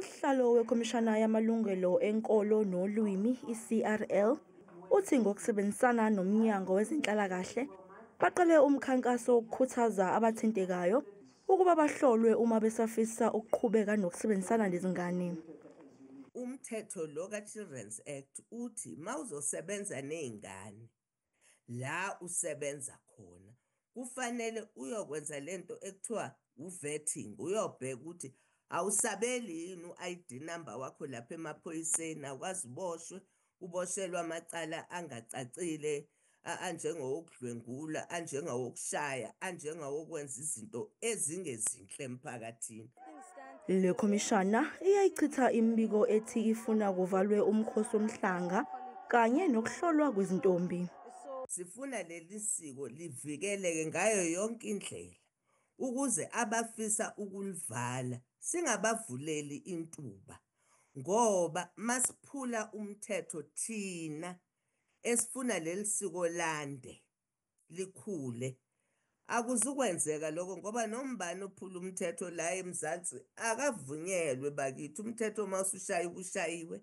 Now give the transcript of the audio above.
Usihlalo weKhomishana Yamalungelo Enkolo Nolwimi, i-CRL, uthi ngokusebenzisana noMnyango Wezenhlalakahle baqale umkhankaso wokukhuthaza abathintekayo ukuba bahlolwe uma besafisa ukuqhubeka nokusebenzisana nezingane. Umthetho lo ka-Children's Act uthi mawuzosebenza ney'ngane la usebenza khona, kufanele uyokwenza lento ekuthiwa u-vetting, uyobheka ukuthi awusabeli yini u-ID number wakho lapha emaphoyiseni, awukaze uboshwe, uboshelwe amacala angacacile, anjengowokudlwengula, anjengawokushaya, anjengawokwenza izinto ezingezinhle emphakathini. Le khomishana iyayichitha imibiko ethi ifuna kuvalwe umkhosi womhlanga kanye nokuhlolwa kwezintombi. Sifuna leli siko livikeleke ngayo yonke indlela ukuze abafisa ukulivala singabavuleli intuba, ngoba masiphula umthetho thina esifuna leli siko lande, likhule, akuzukwenzeka lokho ngoba noma ubani ophula umthetho la eMzansi akavunyelwe bakithi. Umthetho mawusushayiwe ushayiwe.